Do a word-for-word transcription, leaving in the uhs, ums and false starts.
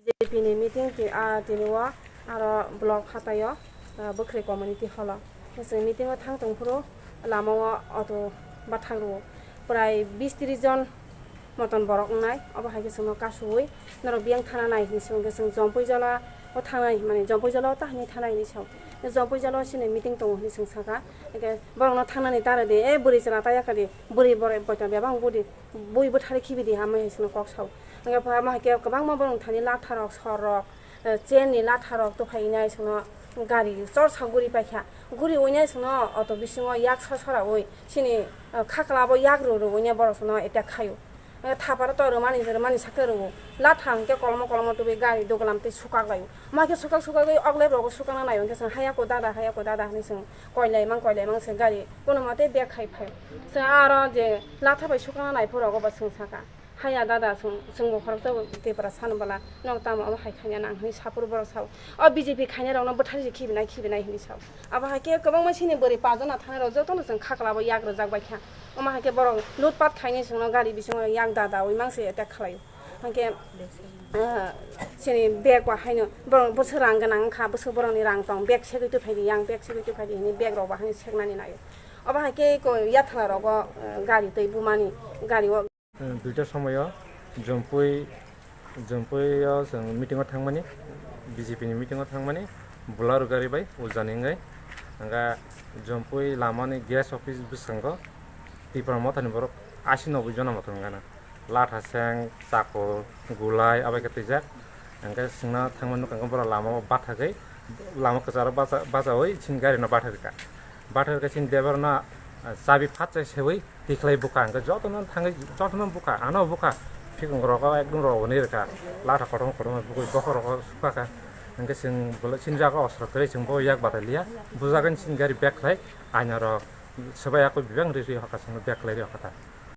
B J P ni meeting ti-, ah, tini o aro block hatai o, ah, Bwkhwrwi community hall o. Chwng meeting o thang tong phuru lama o auto bathang rwo. Prai bis tris jon moton borok wngnai. Obo hai khe chwngno kasuwi norok biyang thana nai hinwi se hwnkhe chwng Jompui Jola o thangnai hinmani, Jompui Jola o ta hinwi thanai hinwi sao. Jompui Jola o chini meeting tongo hinwi chwng sakha. Hwnkhe borokno thangnani ta rwdi, "E bwrwi chwla ta yakha di, bwrwi borok boiton bebak wngbo di." Bui bwthari khibi di hamai hai sino kok sao. Hingke pha ma hai khe kwbangma borok thani latharok, sorrok, eh, chain ni latharok tufai nai sino gari chorsa guri paikha. Guri oinai sino auto bisingo yak sosora oi sini, eh, khakla bo yak ru ru oinai borok sino attack khaio. Eh, thaparo to rwmani rwmani sakhe rwo. Latha hingke kolomo kolomo tubui gari dogolam tei sukak laio. Ma khe sukak sukak oi oglep rogo sukakna naio hingke sino haya ko dada, haya ko dada hinui sino koilai mang koilai mang se gari kono mate bek khai phai. Sino aro je latha bai sukakna nai phuru rogo bo sino saka. Haya dada, chwng, chwngbo khoroksa Tripura sano bwla, nok tamo omo hai khaina nang hinwi saphuru borok sao. O B J P khainai rokno bwthari se khibinai, khibinai hinwi sao. Abo hai khe kwbangma sini bwrwi pajana thanai rok jotono chwng khaklabo yak rwjak bai kha. Omo hai khe borok lutpat khainai chwngno gari bisingo yak dada oi mang se attack khlaio. Hwnkhe, ah, sini bag bo haino borok bwswk rang gwnang wngkha, bwswk borokni rang tong, bag segwi tubuphaidi, yang bag segwi tubuphaidi hinwi bag rok bo haino seknani naio. Obo hai khe ko yathana rogo, ah, gari twi bumani, gari o. Duita somoyo Jompui, Jompui-o chwng meeting-o thangmani, B J P ni meeting-o thangmani, Bolero gari bai ujani wngwi. Hwnka Jompui lamani gas office bwskango Tipra Mothani borok asi noboi jona mothon wngana. Latha seng, chakor, gulai abai khe twijak. Hwnka swngna thangmani nukha borok lama o bathagwi, lama kwcharo bacha-, bachaui chini gari no bathagwi kha. Bathagwi kha chini driver no, ah, chabi phatsa seui, Tikhlai bwkha hwnkhe jotono thangwi jotono bwkha, ano bwkha, phikung rogo ekdom rogoni rwkha, latha kotorma kotorma bwkha bokhorogo sukha kha, hwnkhe chwng bolai chini jaga osro kwrwi chwng bo yak batai liya, bujagani chini gari bag khlai, aina rok swbai yakwi bebak ri ri hokha chwngno bag khlai ri hokha ta.